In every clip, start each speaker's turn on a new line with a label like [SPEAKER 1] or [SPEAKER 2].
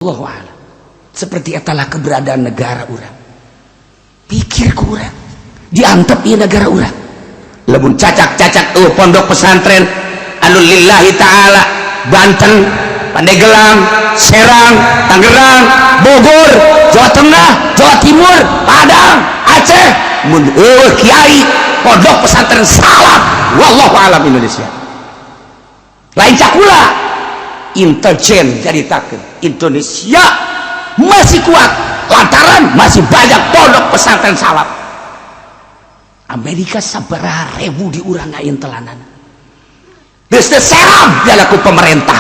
[SPEAKER 1] Allahu a'lam. Seperti etalah keberadaan negara urang. Pikir ku urang, diantep ieu negara urang. Lamun cacak-cacak tuh pondok pesantren anu lillahi ta'ala, Banten, Pandeglang, Serang, Tangerang, Bogor, Jawa Tengah, Jawa Timur, Padang, Aceh, mun eueuh kiai pondok pesantren salaf, wallahu alam Indonesia. Lain cakula intelijen caritakeun Indonesia masih kuat lantaran masih banyak pondok pesantren salaf. Amerika sabaraha ribu di urang ngaintelanan. Geus teu serab ku pemerintah,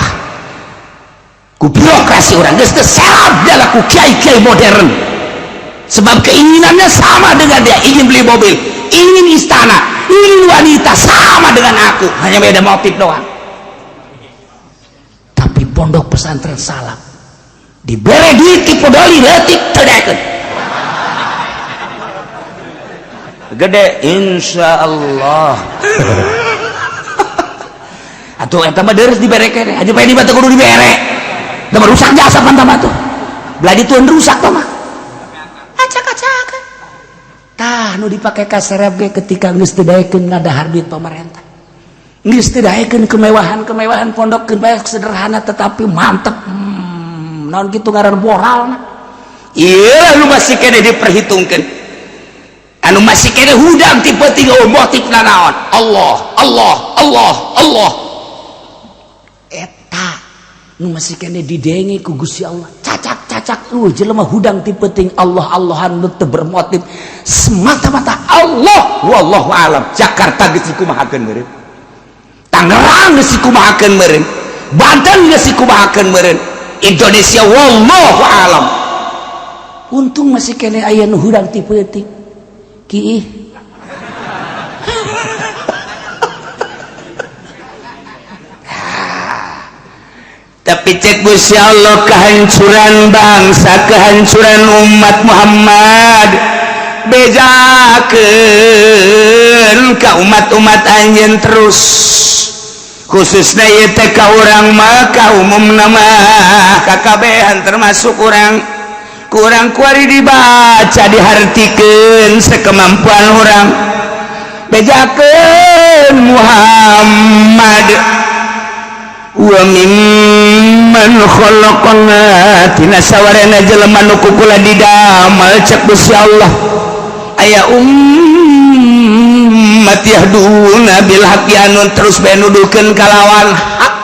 [SPEAKER 1] ku birokrasi urang, geus teu serab ku kiai-kiai modern. Sebab keinginannya sama dengan dia, ingin beli mobil, ingin istana, ingin wanita, sama dengan aku, hanya beda motif doang. Tapi pondok pesantren salaf diberi duit ti podoli leutik teu daekeun. Gede insyaallah. Atuh eta mah deres dibere keneh, aja pengen dibatu kudu dibere. Da rusak jasa pan mah tuh. Belah dituan rusak tah mah. Acak-acakan. Tah nu dipake ka serep ge ketika geus teu daekeun ngadahar duit pemerintah. Geus teu daekeun kemewahan-kemewahan pondok keun bae sederhana tetapi mantep. Naon kitu ngaran moralna. Ieu nu masih keneh diperhitungkeun. Anu masih keneh hudang tipe tiga motif naon? Allah, Allah, Allah, Allah. Eta nu masih keneh didenge ku Gusti Allah. Cacak-cacak lu jelema hudang tipe ting Allah Allahan nu teu bermotif semata-mata Allah, wallahu alam. Jakarta geus dikumahakeun meureun, Tangerang geus dikumahakeun meureun, Banten geus dikumahakeun meureun, Indonesia wallahu alam. Untung masih keneh aya nu hudang tipe ting ki. Tapi cek Gusti Allah, kehancuran bangsa, kehancuran umat Muhammad bejakeun ka umat-umat anjeun terus, khususnya ieu teh ka urang mah, ka umumna mah kakabehan termasuk urang. Kurang kuari dibaca dihartikeun sekemampuan urang, bejakeun Muhammad wa mimman khalaqna tina sawarena jelema nu kukula didamel cek Gusti Allah aya ummat yahduna bil haqqi anu terus bae nuduhkeun kalawan hak,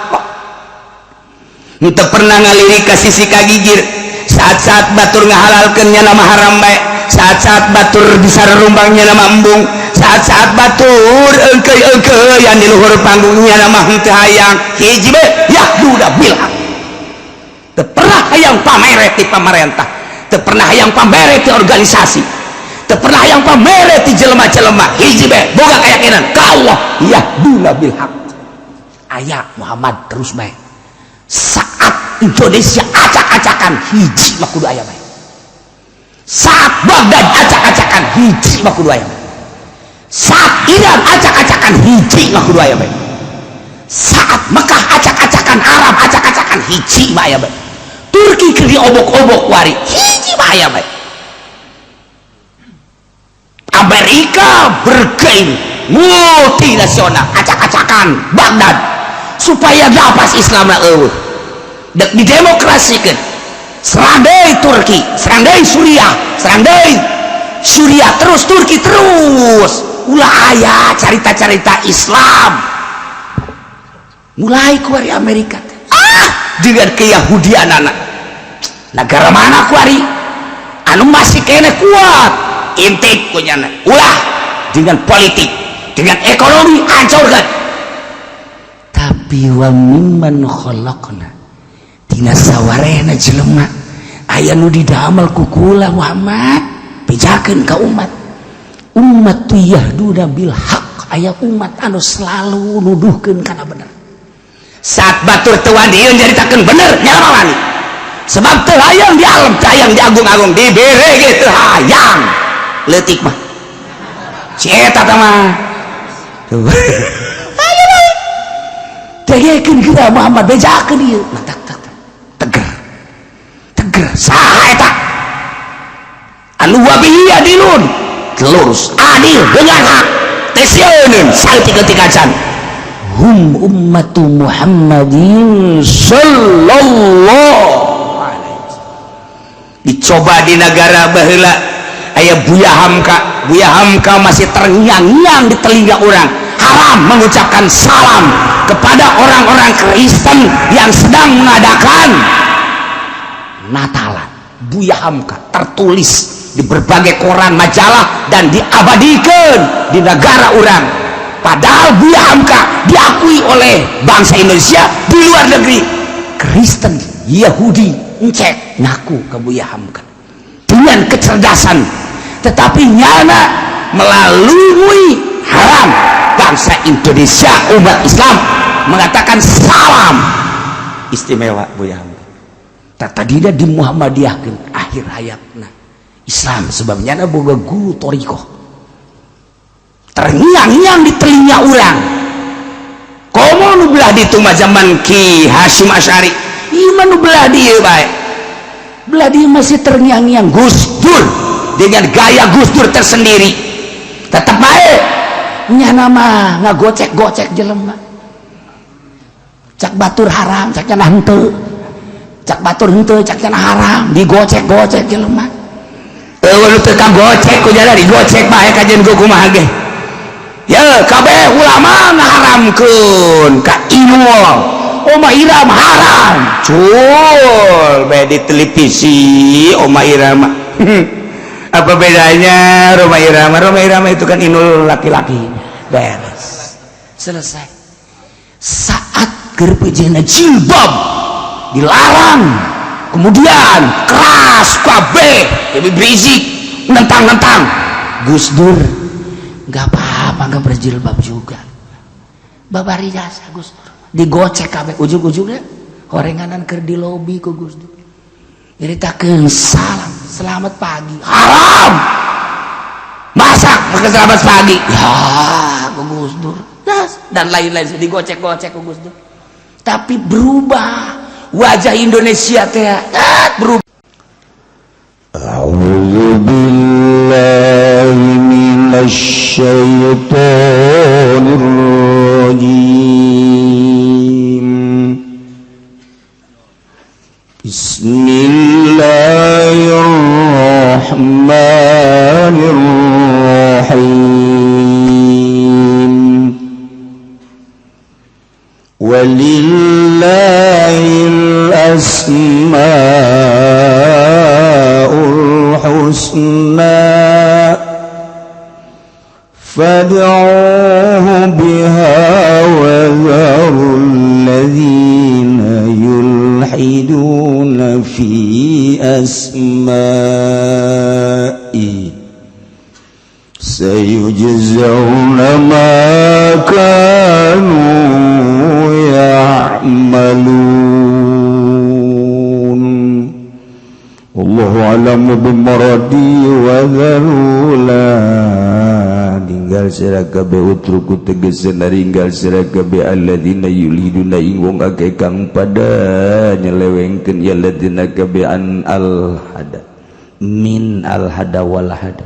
[SPEAKER 1] teu pernah ngalirik ka sisi kagigir. Saat-saat batur ngahalalkeun nya nama haram bae, saat-saat batur disarumbangnya nama embung, saat-saat batur engkeu-engkeuyan di luhur panggungnya nama henteu hayang, hiji bae yahduda bil haq. Teu pernah hayang pamere ti pamarentah, teu pernah hayang pamere ti organisasi, teu pernah hayang pamere ti jelema-jelema, hiji bae boga keyakinan ka Allah, yahduda bil haq. Aya Muhammad terus bae. Saat Indonesia acak-acakan hiji mah kudu aya bae. Saat Baghdad acak-acakan hiji mah kudu aya bae. Saat Iran acak-acakan hiji mah kudu aya bae. Saat Mekah acak-acakan, Arab acak-acakan hiji mah aya bae. Turki keur diobok-obok wari hiji mah aya bae. Amerika bergain multinasional acak-acakan Baghdad supaya lapas Islam eueuh. Dek didemokrasikan, serang deui Turki, serang deui Suriah, serang deui Suriah terus, Turki terus, ulah aya carita-carita Islam mulai kuari Amerika dengan keyahudian anak negara mana kuari anu masih kene kuat intip kunyana ulah dengan politik, dengan ekonomi hancurkan. Tapi wa mimman khalaqna tina sawarehna jelema aya nu didamel ku kula Muhammad, bejakeun ka umat. Umat tu yahduna bil haq, aya umat anu selalu nuduhkeun kana bener. Saat batur teu wani nyaritakeun bener nya wani, sebab teu hayang di alam, teu hayang di agung-agung, dibere ge teu hayang leutik mah si eta tah mah. Ayo degekeun geura Muhammad, bejakeun ieu. Nah, tak tak teger. Geger saha eta anu wabihi adilun, lurus, adil dengan hak teh sieun saeutik-eutik acan. Hum ummatu Muhammadin sallallahu alaihi wasallam. Dicoba di negara baheula aya Buya Hamka. Buya Hamka masih terngiang-ngiang di telinga orang. Haram mengucapkan salam kepada orang-orang Kristen yang sedang mengadakan Natalan. Buya Hamka tertulis di berbagai koran, majalah, dan diabadikan di negara orang. Padahal Buya Hamka diakui oleh bangsa Indonesia, di luar negeri Kristen, Yahudi encek ngaku ke Buya Hamka dengan kecerdasan, tetapi nyana melalui haram bangsa Indonesia, umat Islam mengatakan salam. Istimewa Buya Hamka. Tadinya di Muhammadiyah, akhir hayatna Islam, sebabnya nyana boga guru torikoh. Terngiang-ngiang di telinga orang. Komo nu belah ditu mah zaman Ki Hasyim Asy'ari, ieu mah nu belah dieu bae, belah dieu masih terngiang-ngiang Gus Dur dengan gaya Gus Dur tersendiri. Tetap bae nyana mah ngagocek-gocek jelema. Cak batur haram, cak cenah henteu, cak batur henteu, cak cenah haram, digocek-gocek jelema. Eueuh nu teu kagocek ku jada digocek bae kajian ku kumaha ge. Ya kabeh ulama ngaharamkeun ka Inul, Oma Irama haram, cul bae di televisi Oma Irama. Apa bedanya Roma Irama? Roma Irama itu kan Inul laki-laki. Beres, selesai. Saat keur jilbab dilarang, kemudian keras kabeh, lebih berisik, nentang-nentang Gus Dur. Nggak apa-apa nggak berjilbab juga, babari jasa Gus Dur digocek kabeh. Ujung-ujungnya horenganan keur di lobi ku Gus Dur nyeritakeun salam selamat pagi haram. Masak pakai selamat pagi ya ku Gus Dur dan lain-lain, digocek-gocek ku Gus Dur. Tapi berubah wajah Indonesia teh, berubah.
[SPEAKER 2] أعوذ بالله من الشيطان الرجيم. بسم الله الرحمن الرحيم. ولله الأسماء الحسنى فادعوه بها وذروا الذين يلحدون في أسمائه سيجزون ما كانوا يعملون. والله أعلم بمراده. وذروا lan ninggal sira kabeh, utruku tegese naringgal sira kabeh, alladzina yulhiduna ing wong akeh kang pada nyelewengkeun ya ladzina kabeh an al hada, min al hada wal hada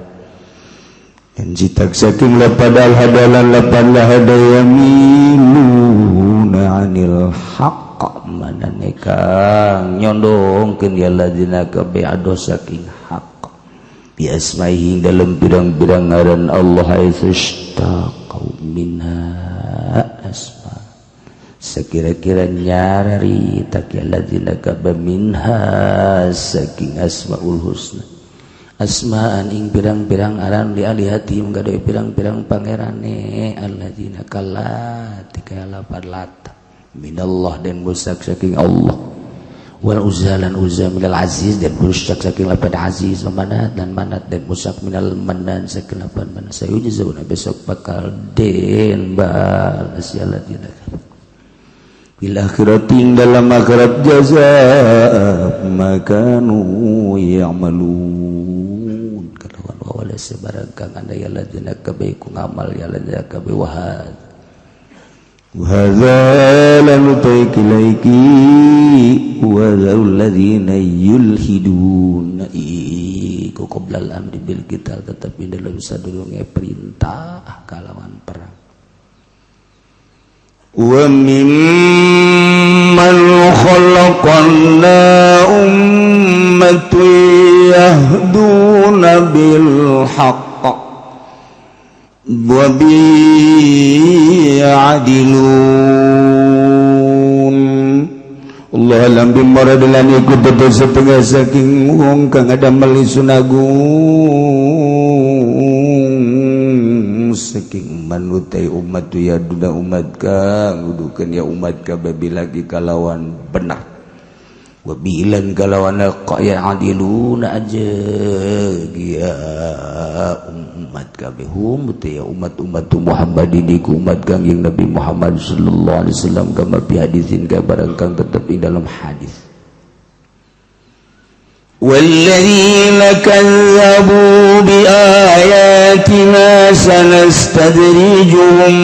[SPEAKER 2] dan citak saking lapad al hada lan lapad lahada, yamiluna anil haqq manane kang nyondongkeun ya ladzina kabeh ado saking hak, bi asmaihi dalam pirang-pirang ngaran Allah, haitsu ishtaqau minha asma, sekira-kira nyari tak ya ladzina kabeh minha saking asmaul husna, asmaan ing pirang-pirang aran, li alihati gaduh pirang-pirang pangerane alladzina, kallat kaya lapad lata, minallah dan musak saking Allah, wal uzza lan uzza, minal aziz dan musak saking lapad aziz, wa manat dan manat dan musak minal manan saking lapad manan. Sayujzauna besok bakal den balas ya alladzina bil akhirati dalam akhirat jaza makanu ya'malun kalawan wala sebarang kang anda ya ladzina kabeh ku ngamal ya ladzina kabeh. Wahad Wa lan utaiki wa alladzina yulhidun iku qoblal amri bil qital, tetapi dalam sadurunge perintah kalawan perang. Wa mimman khalaqna ummatun yahduna bil haqq wa bi ya'dilun. Allah alam bimaradilan iku tetep setengah saking wong kang ada meli sunagung saking manutai umat ya duna umat kang nuduhkeun ya umat kabeh lagi kalawan benar wa bilan kalawan ya adiluna aja ya umat kabeh hum ya umat-umat Muhammadin iku umat Kangjeng Nabi Muhammad sallallahu alaihi wasallam kama fi hadisin kabarang kang tetep ing dalam hadis. Walladzina kazzabu biayatina sanastadrijuhum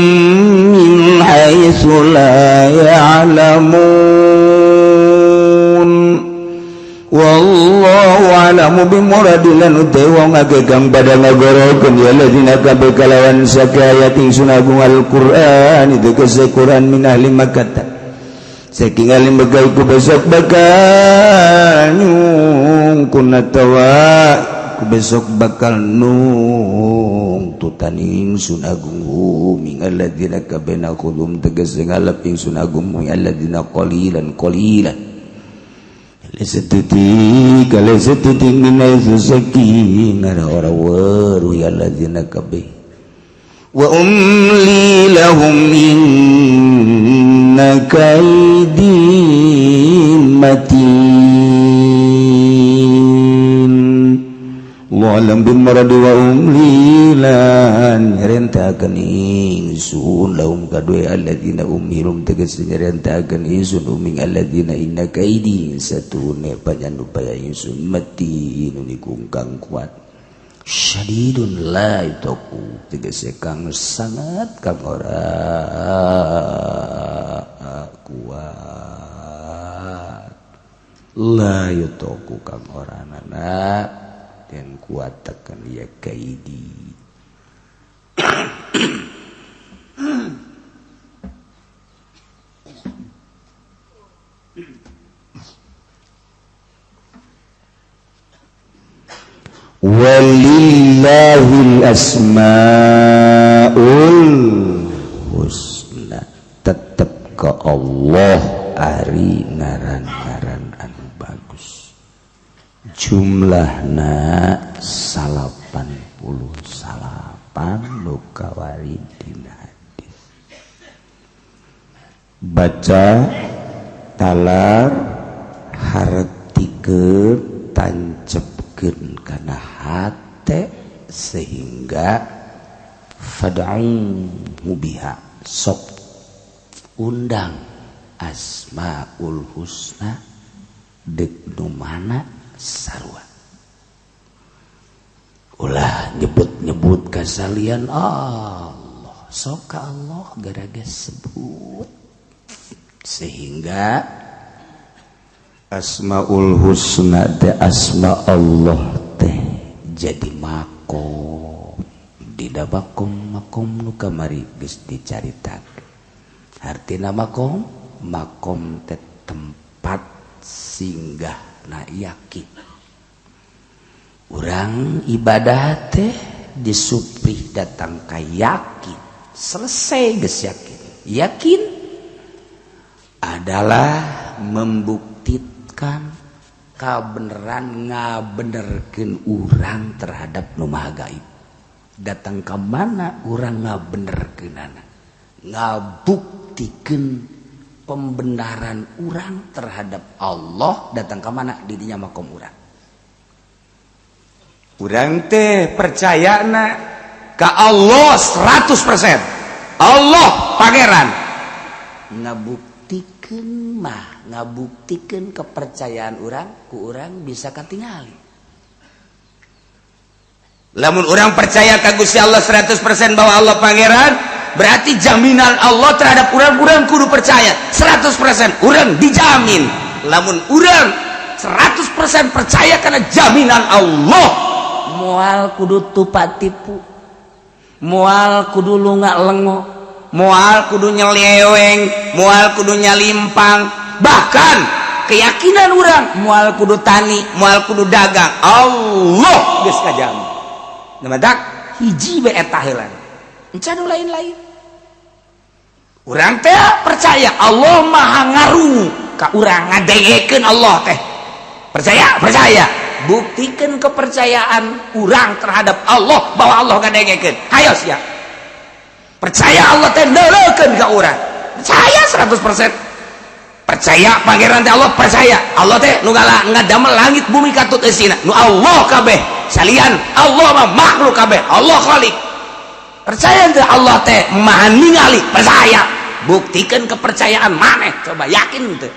[SPEAKER 2] min haitsu la ya'lamun. Wallahu a'lamu bimuradilan utai wong akeh kang pada ngagorokeun ya alladzina kabeh kalawan sakayat ingsun agung Al-Qur'an itu kese Quran min ahli Makkah saking ahli Makkah iku besok bakal nyungkun atawa iku besok bakal nungtutan ingsun agung min alladzina kabeh nakhudum tegese ngalap ingsun agung min alladzina qalilan qalilan lesetuti kalesetuti minai susaki ngara ora weru ya alladzina kabeh wa umli lahum inna kaidi matin. Wa alam bimarad wa umli lan nyerentakeun ingsun lahum kadue alladzina umhilum tegese nyerentakeun ingsun uming alladzina inna kaidi satune panyanupaya ingsun matin niku kang kuat syadidun la itaku tegese kang sangat kang ora kuat la yutaku kang ora nana dan kuat tekan ya kaidi. Walillahil asmaul husna, tetep ke Allah ari ngaran-ngaran anu bagus. Jumlahna 89 nu kawari dina hadis. Baca talar hartikeun tancepkeun kana hate sehingga fad'u biha sok undang asmaul husna dek nu mana sarua. Ulah nyebut-nyebut kasalian Allah, sok ka Allah gara-gara sebut sehingga asmaul husna teh asma Allah teh jadi makom dina makom makom nu kamari geus dicaritakeun. Artina makom makom teh tempat singgah na yakin. Urang ibadah teh disuprih datang ka yakin, selesai geus yakin. Yakin adalah membuktikan kabeneran ngabenerkeun urang terhadap nu maha gaib. Datang ka mana urang ngabenerkeunana, ngabuktikeun pembenaran urang terhadap Allah, datang ka mana didinya makom urang. Urang teh percayana ka Allah 100%. Allah pangeran. Ngabuktikeun mah, ngabuktikeun kepercayaan urang ku urang bisa katingali. Lamun urang percaya ka Gusti Allah 100% bahwa Allah pangeran,
[SPEAKER 1] Berarti jaminan Allah terhadap urang, urang kudu percaya 100%. Urang dijamin lamun urang 100% percaya karena jaminan Allah, moal kudu tupak tipu, moal kudu lunga lengo, moal kudu nyeleweng, moal kudu nyalimpang. Bahkan keyakinan urang moal kudu tani, moal kudu dagang. Allah geus kajamin. Matak hiji bae eta heula, encan lain-lain. Urang teh percaya Allah Maha ngarungu ka urang, ngadengekeun Allah teh. Percaya? Percaya. Buktikan kepercayaan urang terhadap Allah bahwa Allah ngadengekeun. Hayo sia. Percaya Allah teh neuleukeun ka urang? Percaya 100%? Percaya Pangeran teh Allah? Percaya Allah teh nu ngadamel langit bumi katut eusina, nu Allah kabeh, salian Allah mah makhluk kabeh, Allah khalik? Percaya teh Allah teh Maha ningali? Percaya. Buktikan kepercayaan maneh coba, yakin teh?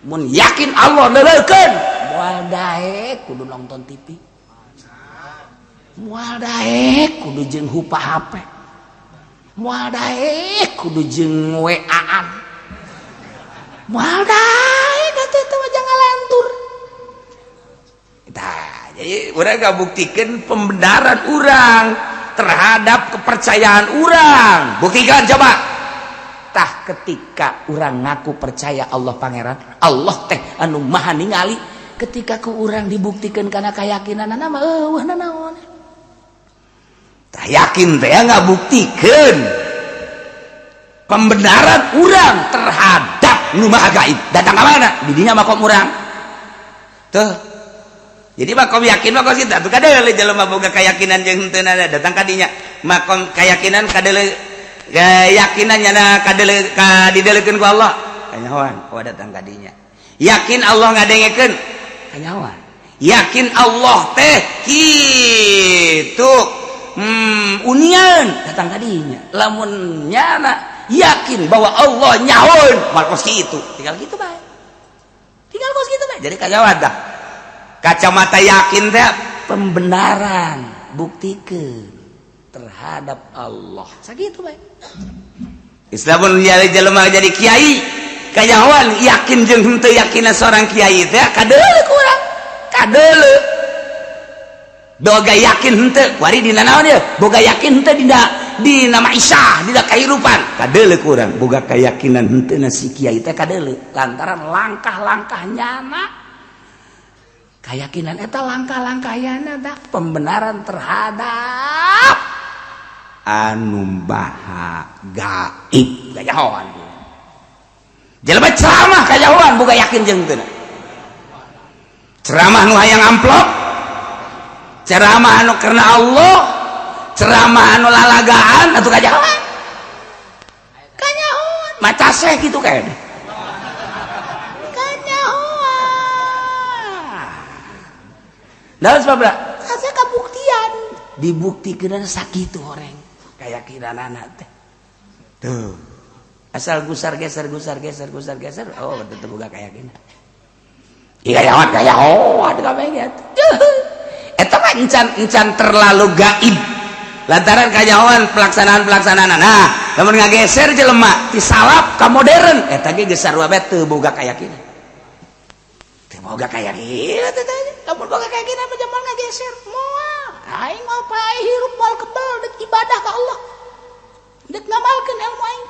[SPEAKER 1] Mun yakin Allah neuleukeun, moal daek kudu nonton TV, moal daek kudu jeung hupa HP, moal daek kudu jeung WA-an, moal daek atuh eta mah, jangan lantur. Tah, jadi urang buktikan pembenaran urang terhadap kepercayaan urang, buktikan coba. Tah, ketika urang ngaku percaya Allah Pangeran, Allah teh anu Maha ningali, ketika ku urang dibuktikan karena keyakinan mah euweuh nanaon. Tah, yakin teh nggak buktikan pembenaran urang terhadap nu Maha Gaib datang ke mana didinya makom urang tuh. Jadi makom yakin mah kos kitu atuh, kadeule jelema boga keyakinan jeung henteu datang ka dinya makom keyakinan, kadeule keyakinan nyana kadeule ka dideulekeun ku Allah, kanyahoan. Oh, datang ka dinya yakin Allah ngadengekeun, kanyahoan. Yakin Allah teh kitu, unian datang ka dinya. Lamun nyana yakin bahwa Allah nyahoeun, mal kos kitu, tinggal gitu bae, tinggal kos kitu bae. Jadi kanyahoan dah kacamata yakin teh pembenaran, buktikan terhadap Allah, sakitu bae. Islam pun jadi jelema jadi kiai, kanyahoan yakin jeung henteu yakinna seorang kiai teh kadeule kurang kadeule. Boga yakin henteu kuari dina naon ye, boga yakin henteu dina dina maisah, dina kahirupan, kadeule kurang boga keyakinan henteu na si kiai teh kadeule lantaran langkah-langkah nyana keyakinan eta, langkah-langkah yana dak pembenaran terhadap anu Maha Gaib. Kanyahoan jelema ceramah, kanyahoan boga yakin jeung teu. Ceramah nu hayang amplop, ceramah anu karena Allah, ceramah anu lalagaan atau kanyahoan, kanyahoan maca seh gitu kayaknya, kanyahoan. Dalam sebab asa kabuktian dibuktikan sakitu orang keyakinan anak teh tuh asal gusar geser, gusar geser, gusar geser. Oh, tetep boga keyakinan. Iya, ya kayak oh ada kabeh gitu. Eta mah encan encan terlalu gaib lantaran kanyahoan pelaksanaan pelaksanaan. Nah, lamun ngageser jelema ti salaf ka modern, eta ge geus sarua bae, teu boga keyakinan, teu boga keyakinan teh. Lamun boga keyakinan mah jamal ngageser moal. Aing mau pae hirup moal kebel, dek ibadah ka Allah, dek ngamalkeun ilmu aing.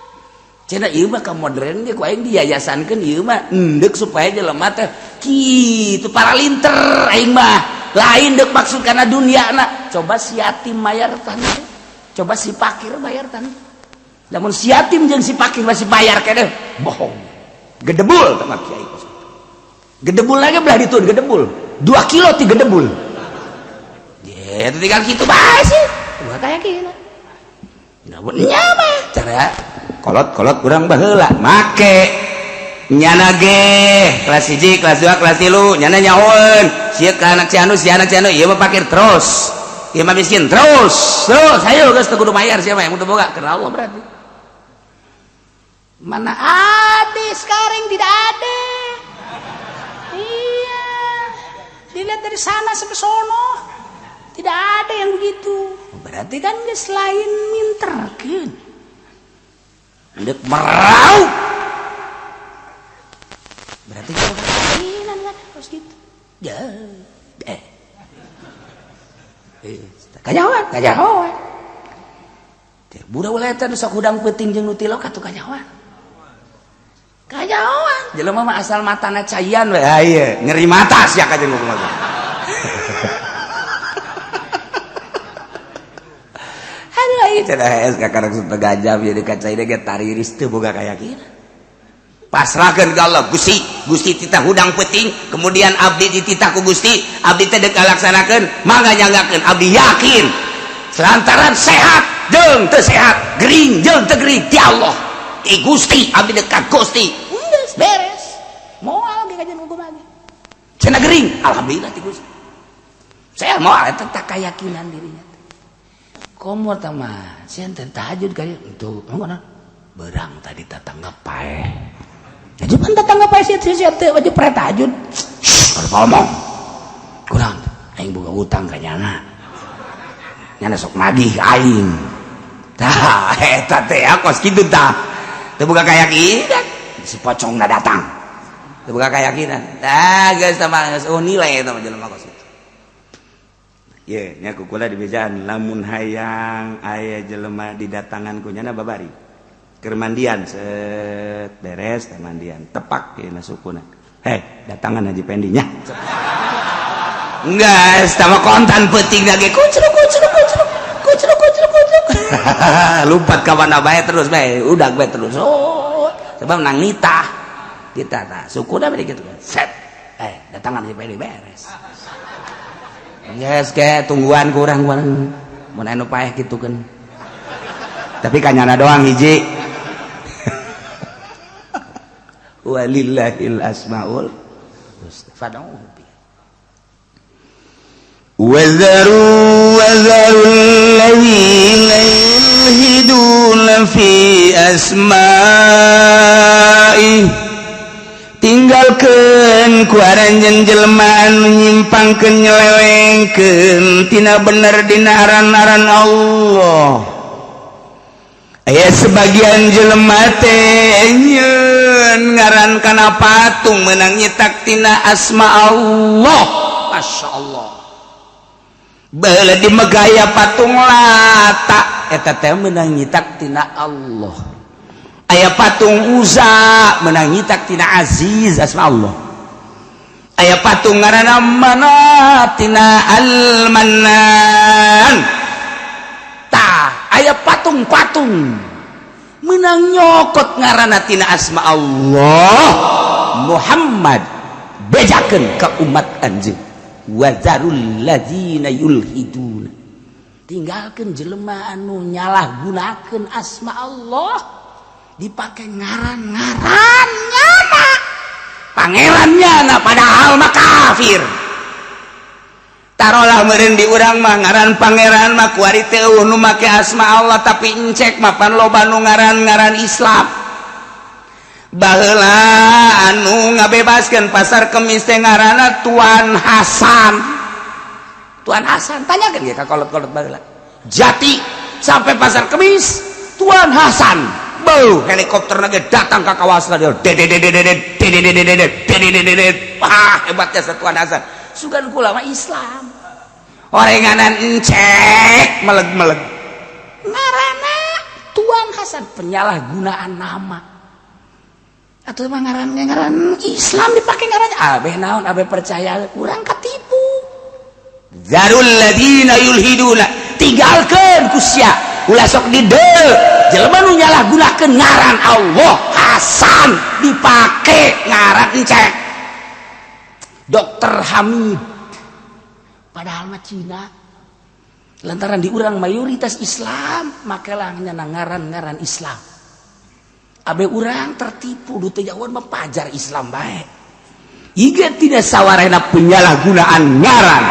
[SPEAKER 1] Cenah ieu mah ka modern ge ku aing diyayasankeun, ieu mah endek supaya jelema teh kitu paralinter. Aing mah lain dek maksud karena dunia na. Coba si yatim bayar tanah, coba si pakir bayar tanah. Namun si yatim jeung si pakir masih bayar keneh, bohong, gedebul sama kiai. Gedebul lagi belah ditun, gedebul 2 kilo ti gedebul ya, itu tinggal gitu bae sih. Gua kayak gini namun mah cara kolot-kolot kurang baheula make nyana ge kelas 1, kelas 2, kelas 3, nyana nyahoeun sia ka anak si anu, si anak si anu, ieu mah pakir terus, ieu mah miskin terus terus. Ayo geus teu kudu bayar siapa yang udah boga karena Allah. Berarti mana ada sekarang? Tidak ada. Iya, dilihat dari sana sampai sono tidak ada yang begitu. Berarti kan geus lain minterkeun. Ndek meraup. Berarti keyakinan kan harus gitu. Ya. Kanyawan, kanyawan. Budak ulah eta nu sok hudang peuting jeung nu tilok atuh kanyawan. Kanyawan. Jelema mah asal matana caian we. Ha ieu, nyeri mata sia ka jeung kumaha. Aduh ieu cenah hees ka karek setengah jam jadi ka cai ge tariris teu boga kayakinan. Pasrahkeun ka Allah, Gusti, Gusti titah hudang peuting, kemudian abdi dititah ku Gusti, abdi teh deuk ngalaksanakeun, mangga nyanggakeun, abdi yakin. Selantaran sehat jeung teu sehat, gering jeung teu gering ti Allah. Ti Gusti, abdi deuk ka Gusti. Geus beres. Moal ge kajian hukum aja. Cenah gering, alhamdulillah ti Gusti. Saya moal eta tak keyakinan dirinya. Komo tah mah, sieun teh tahajud kali itu, ngono. Berang tadi tatangga paeh. Jadi pan tetangga paeh sia sia teh wajib pre tahajud. Shh, ngomong. Kurang aing boga utang ka nyana. Nyana sok nagih aing. Tah eta teh kos kitu tah. Teu boga keyakinan, si pocongna datang. Teu boga keyakinan. Tah geus tah mah geus nilai eta mah jelema kos kitu. Ye, nya ku kula dibejaan lamun hayang aya jelema didatangan ku nyana babari. Keur mandian set beres teh mandian tepak ye sukuna. Heh, datangan Haji Pendi nya. Geus tah mah kontan peuting ge kucruk kucruk kucruk kucruk kucruk kucruk. Lompat ka mana bae terus bae, udag bae terus. Oh, sebab nang nitah. Kita tah sukuna bae kitu. Set. Datangan Haji Pendi beres. Geus ke tungguan kurang kurang. Mun anu paeh kitu keun. Tapi kanyana doang hiji. Walillahil asmaul husna fad'uhu biha.
[SPEAKER 2] Wazaru wazarul ladzina yulhiduna fi asma'i. Tinggalkeun ku aranjeun jelema anu nyimpangkeun nyelewengkeun tina bener dina aran-aran Allah. Aya sebagian jelema teh nyeun ngaran kana patung meunang nyitak tina asma Allah.
[SPEAKER 1] Masya Allah. Baheula di megaya patung Lata eta teh meunang nyitak tina Allah. Aya patung Uza meunang nyitak tina Aziz asma Allah.
[SPEAKER 2] Aya patung ngaranna Manat tina Al-Mannan.
[SPEAKER 1] Tah aya patung-patung menang nyokot ngaranna tina asma Allah. Muhammad bejakeun ka umat anjeun wazarul ladzina yulhiduna, tinggalkeun jelema anu nyalahgunakeun asma Allah dipake ngaran-ngaran nyana pangeran nyana padahal mah kafir.
[SPEAKER 2] Tarolah meureun di urang mah ngaran pangeran mah kuari teh eueuh nu make asma Allah, tapi encek mah pan loba nu ngaran-ngaran Islam. Baheula anu ngabebaskeun pasar Kemis teh ngaranna Tuan Hasan.
[SPEAKER 1] Tuan Hasan tanyakeun ge ka kolot-kolot baheula. Jati sampai pasar Kemis Tuan Hasan. Beuh, helikopter ge datang ka kawasan dia. Dededededet dededededet dededededet. Wah, hebatnya Tuan Hasan. Sugan kula mah Islam.
[SPEAKER 2] Orenganan encek meleg-meleg.
[SPEAKER 1] Ngaranna Tuan Hasan penyalahgunaan nama. Atau emang ngaran Islam dipakai ngarannya abeh naon abeh percaya kurang ketipu.
[SPEAKER 2] Zarul ladzina yulhiduna, tinggalkeun ku sia ulah sok dide jelema nu nyalahgunakeun ngaran Allah Hasan dipake ngaran encek
[SPEAKER 1] Dokter Hamid padahal mah Cina. Lantaran diurang mayoritas Islam makalah nyana ngaran-ngaran Islam. Abe urang tertipu du teu jauhan mah pajar Islam bae.
[SPEAKER 2] Ieu tidak sawarena penyalahgunaan ngaran.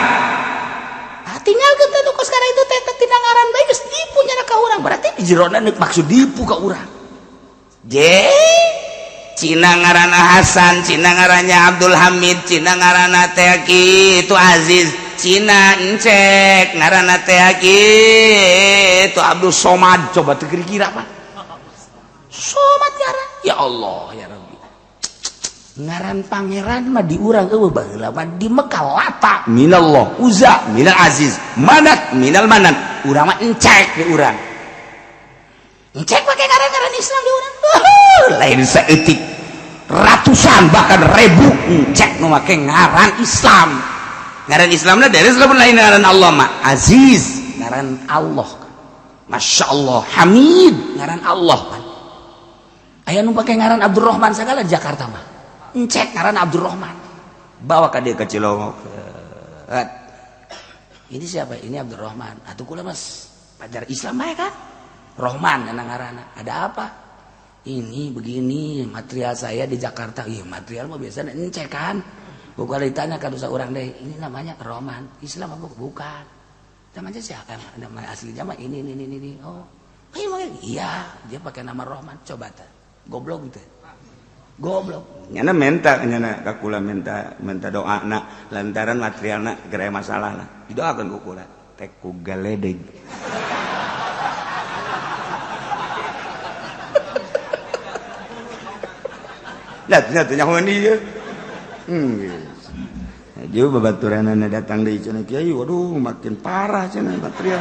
[SPEAKER 1] Ah, tinggalkeun teh nu kos kana itu teh tina ngaran bae geus tipu nyana ka urang. Berarti di jerona neuk maksud dipu ka urang.
[SPEAKER 2] Je Cina ngaranna Hasan, Cina ngarannya Abdul Hamid, Cina ngaranna teh itu Aziz, Cina encek ngaranna teh itu Abdul Somad.
[SPEAKER 1] Coba teu kira-kira apa? Somat ngaran. Ya Allah ya Rabbi. Ngaran pangeran mah di urang eueuh baheula mah di Mekah Lata minallah, Uzza minal Aziz, Manat minal Manan. Urang mah encek di urang. Encek pakai ngaran-ngaran Islam di urang. Lain saeutik, ratusan bahkan ribu encek nu make ngaran Islam. Ngaran Islamna dari lamun lain ngaran Allah mah. Aziz ngaran Allah. Masya Allah. Hamid ngaran Allah kan. Aya nu pake ngaran Abdurrahman segala di Jakarta mah. Encek ngaran Abdurrahman. Bawa ka dia ke Cilongok. Ini siapa? Ini Abdurrahman. Atuh kula mas pajar Islam bae kan? Rohman nana ngaranna. Ada apa? Ini begini material saya di Jakarta. Iya, material mah biasanya encek kan. Bukan ditanya kan orang deh. Ini namanya Rohman. Islam apa bukan? Namanya siapa? Nama aslinya mah ini. Oh, iya, dia pakai nama Rohman. Coba teh. Goblok gitu.
[SPEAKER 2] Goblok. Nyana minta, nyana ka kula minta minta doa na lantaran materialna geura masalah lah. Didoakeun ku kula teh ku galedeg. Lah nya teh nyahoan ieu. Jauh babaturanana datang deui cenah kiai, waduh makin parah cenah material.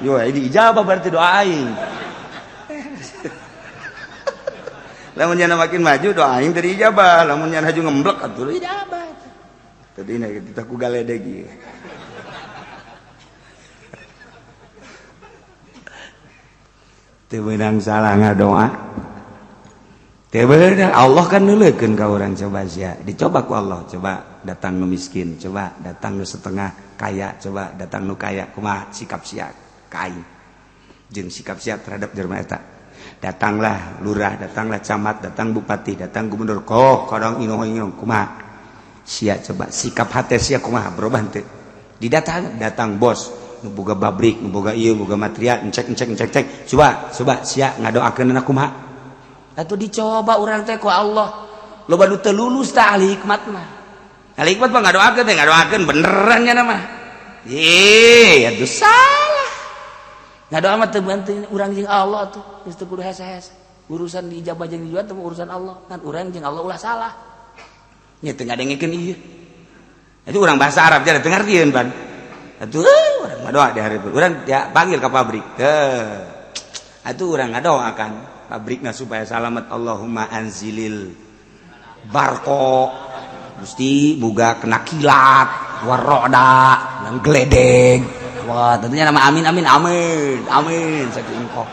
[SPEAKER 2] Yo diijabah berarti doa aing. Lamun nyana makin maju doa aing teu diijabah, lamun nyana haju ngemblek atuh ijabah. Tadi na kita ku galedeg ieu. Teu meunang salah ngadoa. Teu beunang, Allah kan neuleukeun ka urang, coba sia. Dicoba ku Allah, coba datang nu miskin, coba datang nu setengah kaya, coba datang nu kaya, kumaha sikap sia ka aing. Jeung sikap sia terhadap jelema eta. Datanglah lurah, datanglah camat, datang bupati, datang gubernur, kok kadang inoh-inoh kumaha sia, coba sikap hati sia kumaha berubah teu. Didatang datang bos nu boga pabrik, nu boga ieu, boga material, encek encek encek cek, coba coba sia ngadoakeun kumaha.
[SPEAKER 1] Atuh dicoba urang teh ku Allah. Loba nu teu lulus tah ahli hikmat mah.
[SPEAKER 2] Ahli hikmat mah ngadoakeun teh ngadoakeun beneran nya mah.
[SPEAKER 1] Ih, atuh salah. Ngadoa mah teu bantu urang jeung Allah tuh, geus teu kudu hese-hese. Urusan diijabah jeung dijual teh urusan Allah. Kan urang jeung Allah ulah salah.
[SPEAKER 2] Nya teu ngadengekeun ieu. Itu urang bahasa Arab jadi teu ngartieun pan. Atuh urang ngadoa di hari urang dia panggil ke pabrik. Teu. Atuh urang ngadoa kan pabrikna supaya salamet, Allahumma anzilil barko, Gusti boga kena kilat waroda nang geledeg.
[SPEAKER 1] Wah, tentunya nama amin amin amin amin saking kok.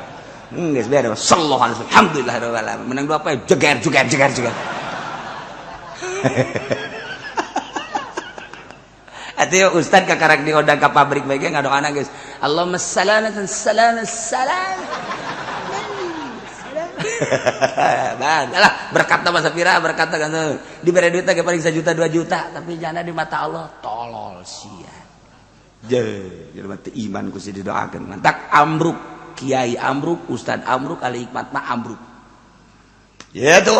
[SPEAKER 1] Geus beres sallallahu alaihi wasallam. Alhamdulillah rabbil alamin. Menang dua apa? Jeger jeger jeger jeger. Atuh ustad kakarak diundang ka pabrik bae ge ngadoana geus. Allahumma salamatan salam salam. Bah, lah berkat mah sapira berkat kan dibere duit ge paling 1 juta 2 juta tapi jana di mata Allah tolol sia.
[SPEAKER 2] Je, jelema teu iman ku si didoakeun.
[SPEAKER 1] Mantak ambruk, kiai ambruk, ustad ambruk, ahli hikmat mah ambruk.
[SPEAKER 2] Ya tuh.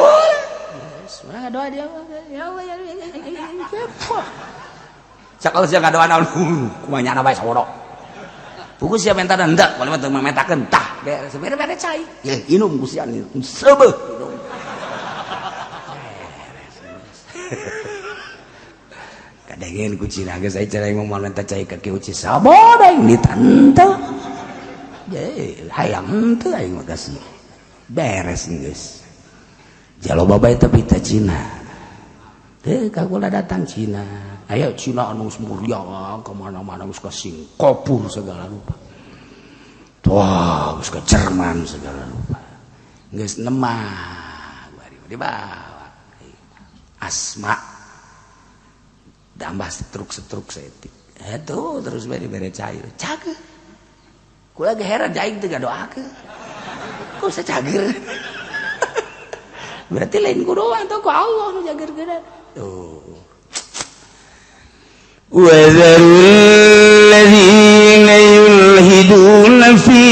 [SPEAKER 1] Yes, urang ngadoa dia ya Allah ya Allah.
[SPEAKER 2] Sakal sia ngadoa naon kumaha nyana bae sawodo.
[SPEAKER 1] Buku siapa minta hendak, kalau mah teu metakeun tah, beres bere cai. Ya inum ku sia seubeuh inum. Kadangin ku Cina geus aya cara ngomong minta cai ka Ki Uci sabodo aing ditante. Ye, hayang henteu aing mah kasih. Beres geus. Jalo bae tapi teh Cina. Teu kagula datang Cina. Ayo Cina anu geus muria ka mana-mana geus ka Singapura segala rupa. Wah, geus ka Jerman segala rupa. Geus nemah bari dibawa. Asma tambah setruk-setruk setik. Eta terus bari bere cair. Cager. Kula ge heran aing teu ngadoakeun. Kok bisa cager? Berarti lain ku doa atau ku Allah nu jagerkeun. Tuh.
[SPEAKER 2] وذروا الذين يلحدون في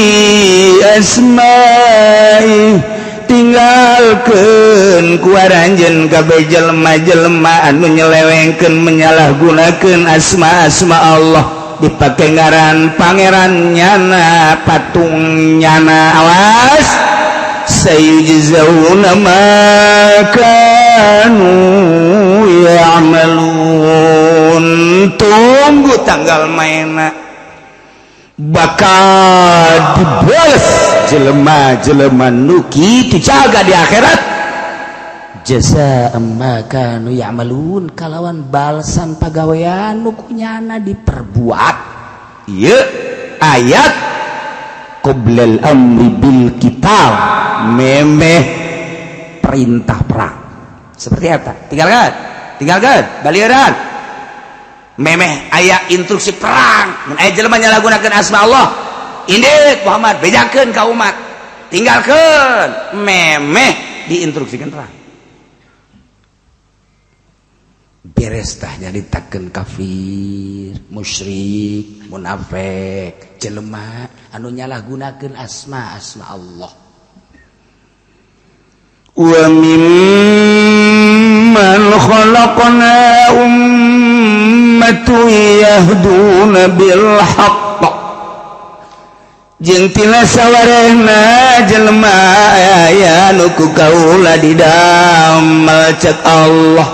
[SPEAKER 2] أسمائه tinggalkeun ku aranjeun kabeh jelema-jelema anu nyelewengkeun menyalahgunakeun asma-asma Allah dipake ngaran pangeran nyana patung nyana awas
[SPEAKER 1] Sayujzauna ma kanu ya'malun. Tunggu tanggal maena, bakal dibales jelema-jelema nu kitu jaga di akhirat.
[SPEAKER 2] Jaza ma kanu ya'malun, kalawan balsan pagawean nu kunyana diperbuat.
[SPEAKER 1] Ieu ayat qoblal amri bil qital, memeh perintah perang seperti apa, tinggalkan, tinggalkan baliran. Memeh aya instruksi perang, mun aya jelema nyalahgunakeun asma Allah, indit Muhammad, bejakeun ka umat, tinggalkeun. Memeh diinstruksikan perang
[SPEAKER 2] beres tah, nyaritakeun kafir, musyrik, munafik, jelema anu nyalahgunakeun asma asma Allah.
[SPEAKER 1] Wa mimman khalaqna ummatun yahduna bil haqq, jeung tina sawarehna jelema aya nu ku kaula didamel, cek Allah,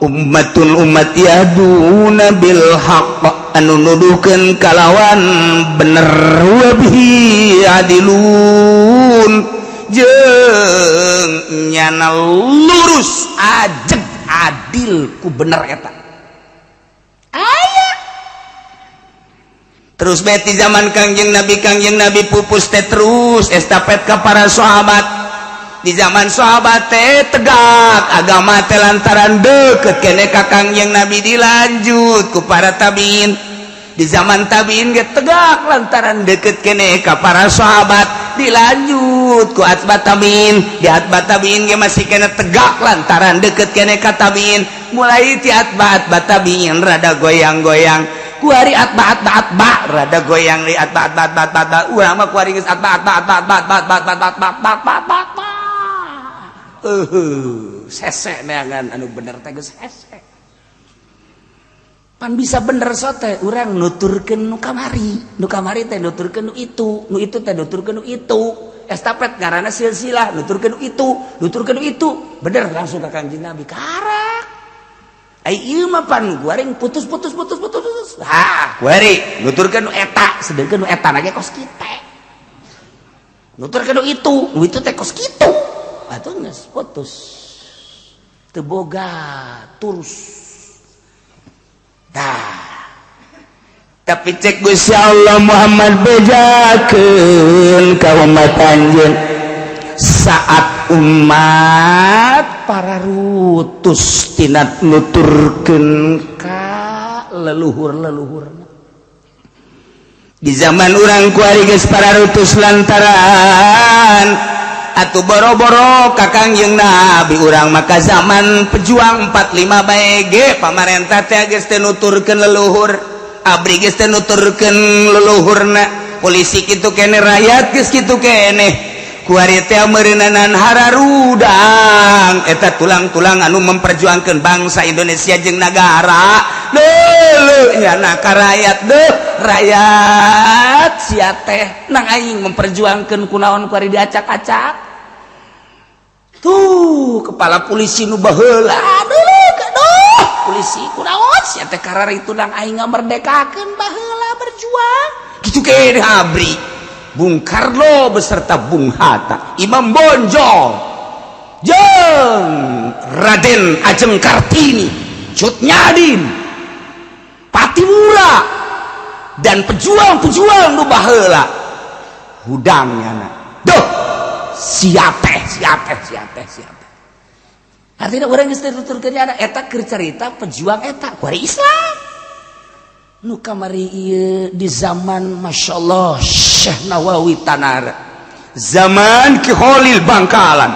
[SPEAKER 1] ummatun umat, yahduna bil haqq, anu nuduhkeun kalawan bener, wa bihi adilun, jeung nyana lurus ajeg adil ku bener eta aya. Terus beti zaman Kangjeng Nabi, Kangjeng Nabi pupus teh terus estafet ke para sahabat. Di zaman sahabat teh tegak agama teh lantaran deket kene ka Kangjeng Nabi, dilanjut ku para tabiin. Di zaman tabiin ge tegak lantaran deket kene ka para sahabat, dilanjut ku atba tabiin. Di atba tabiin ge masih kene tegak lantaran deket kene ka tabiin. Mulai ti atba atba tabiin rada goyang-goyang, kuari atba atba atba rada goyang di atba atba atba atba atba. Urang mah kuari geus atba atba atba atba atba atba atba atba atba atba atba atba.
[SPEAKER 2] Sese neangan anu bener teh geus hese. Pan bisa bener sote urang nuturkeun nu kamari, nu kamari teh nuturkeun nu itu, nu itu teh nuturkeun nu itu. Estafet ngaranna silsilah, nuturkeun nu itu, nuturkeun nu itu, bener langsung ka Kangjeng Nabi karak. Ai ieu mah pan guaring putus putus putus putus putus. Ha,
[SPEAKER 1] kuari
[SPEAKER 2] nuturkeun nu eta, sedengkeun nu eta na ge kos kitu. Nuturkeun nu itu, nu itu teh kos kitu. Atuh geus putus. Teu boga terus.
[SPEAKER 1] Tah. Tapi cek Gusti Allah, Muhammad, bejakeun ka umat anjeun, saat umat
[SPEAKER 2] para rutus tina nuturkeun ka leluhur-leluhurna.
[SPEAKER 1] Di zaman urang kuari geus para rutus lantaran atuh boro-boro ka Kangjeng Nabi, urang maka zaman pejuang 45 bae ge pamarentah teh geus teu nuturkeun leluhur, ABRI geus teu nuturkeun leluhurna, polisi kitu kene, rakyat geus kitu kene. Kuari teh meureunanan hararudang eta tulang-tulang anu memperjuangkeun bangsa Indonesia jeung nagara deuleu nyana ka rakyat. Deuh rakyat, sia teh nang aing memperjuangkeun, kunaon kuari diacak-acak?
[SPEAKER 2] Tuh kepala polisi nu baheula, aduh aduh, polisi, kunaon sia teh kararitu nang aing ngamerdekakeun baheula berjuang?
[SPEAKER 1] Kitu kene ABRI, Bung Karno beserta Bung Hatta, Imam Bonjol jeung Raden Ajeng Kartini, Cut Nyak Dien, Pattimura, dan pejuang-pejuang nu baheula hudang nyana. Duh, siapa siapa siapa siapa?
[SPEAKER 2] Artinya orang geus tuturkeun ada eta keur cerita pejuang eta kuari Islam nu kamari ieu di zaman, Masya Allah, Syekh Nawawi Tanara,
[SPEAKER 1] zaman Ki Khalil Bangkalan,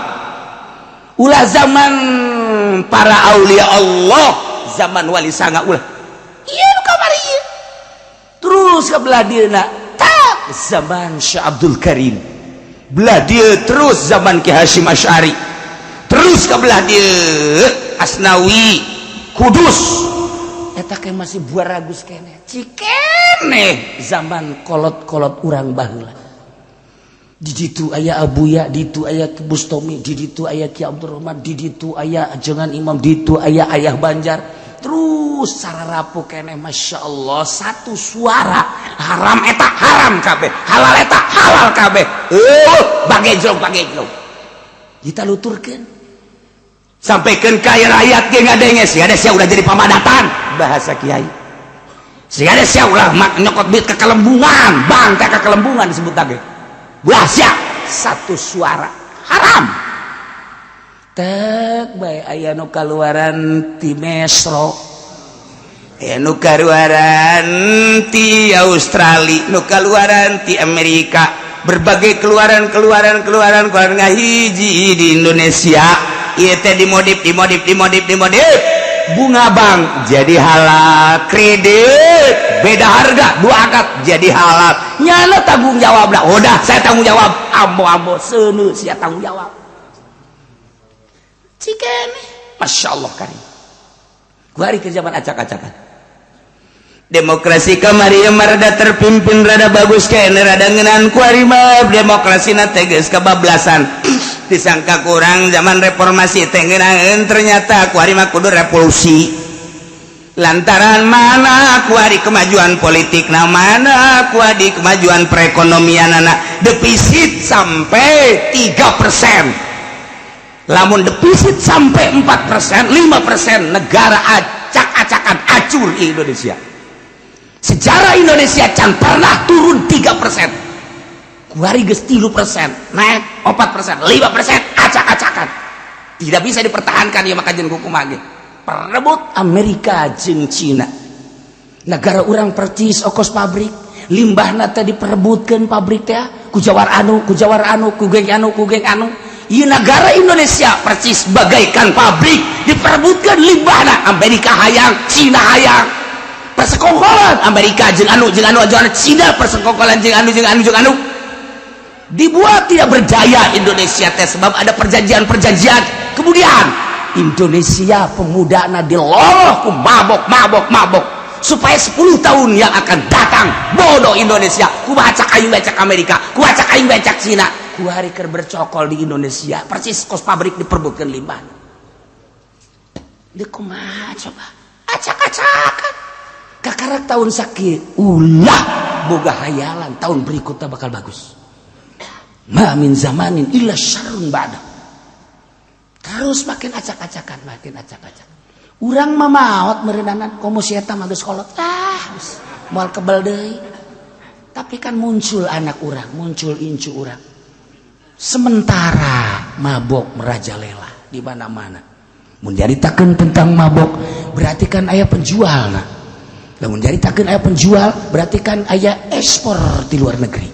[SPEAKER 1] ulah zaman para aulia Allah, zaman Wali Sanga, ulah
[SPEAKER 2] ieu nu kamari ieu. Terus ke belah dieuna tak
[SPEAKER 1] zaman Syekh Abdul Karim, belah dia terus zaman Ki Hasyim Asy'ari, terus ke belah dia Asnawi Kudus.
[SPEAKER 2] Eta ke masih buah ragus kene cikene zaman kolot-kolot urang baheula.
[SPEAKER 1] Di ditu aya Abuya, di ditu aya Ki Bustomi, di ditu aya Ki Abdurrahman, di ditu aya Ajengan Imam, di ditu aya Ayah Banjar. Terus sararapu keneh, Masya Allah, satu suara, haram eta haram kabeh, halal eta halal kabeh. Bagejlong bagejlong kita luturkeun, sampaikan ka rakyat ge ngadenge, sia ada sia udah jadi pamadatan, bahasa kiai, sia ada sia ulah mak nyokot duit ke kelembungan, bang teh ke kelembungan disebut lagi. Ulah sia, satu suara haram. Tek bae aya nu kaluaran ti Mesro, aya nu kaluaran ti Australia, nu kaluaran ti Amerika, berbagai keluaran keluaran keluaran keluaran ngahiji di Indonesia. Ieu teh dimodif, dimodif, dimodif, dimodif, bunga bank jadi halal, kredit beda harga dua akad jadi halal. Nyana tanggung jawab lah, udah saya tanggung jawab, ambo ambo seuneu sia tanggung jawab cikene. Masya Allah karim, kuari ke zaman acak-acakan demokrasi kamari rada terpimpin, rada bagus kene, rada ngeunaan. Kuari mah demokrasi na teh geus kebablasan, disangka kurang zaman reformasi teh ngeunaheun, ternyata kuari mah kudu revolusi. Lantaran mana kuari kemajuan politik, nah mana kuari kemajuan perekonomian, anak defisit sampai 3%. Lamun defisit sampai 4%, 5%, negara acak-acakan, acur. Indonesia, sejarah Indonesia can pernah turun 3%. Kuari geus 3% naik, 4%, 5%, acak-acakan, tidak bisa dipertahankan ya. Maka jeung kumaha ge perebut Amerika jeung Cina, negara urang percis okos pabrik, limbahna teh diperebutkeun pabrik teh ku jawar anu, ku jawar anu, ku geng anu, ku geng anu. Ieu negara Indonesia percis bagaikan pabrik, diperebutkan limbahna, Amerika hayang, Cina hayang, persekongkolan Amerika jeung anu jeung anu jeung anu, Cina persekongkolan jeung anu jeung anu jeung anu, dibuat tidak berjaya Indonesia teh sebab ada perjanjian-perjanjian. Kemudian Indonesia pemuda na diloloh ku mabok mabok mabok supaya 10 tahun yang akan datang bodoh Indonesia, ku bacak aing becak Amerika, ku bacak aing becak Cina. Ku hari keur bercokol di Indonesia persis kos pabrik diperbutkan limbah di kumaha coba, acak-acakan. Kakarak tahun sakit, ulah boga hayalan tahun berikutnya bakal bagus. Ma min zamanin illa syarrun ba'da. Terus makin acak-acakan, makin acak-acakan. Urang mah maot meureunanan, komo si eta mah geus kolot, ah geus moal kebel deui. Tapi kan muncul anak urang, muncul incu urang. Sementara mabok merajalela di mana-mana. Mun nyaritakeun tentang mabok berarti kan aya penjual. Nah, lamun nyaritakeun aya penjual berarti kan aya ekspor di luar negeri.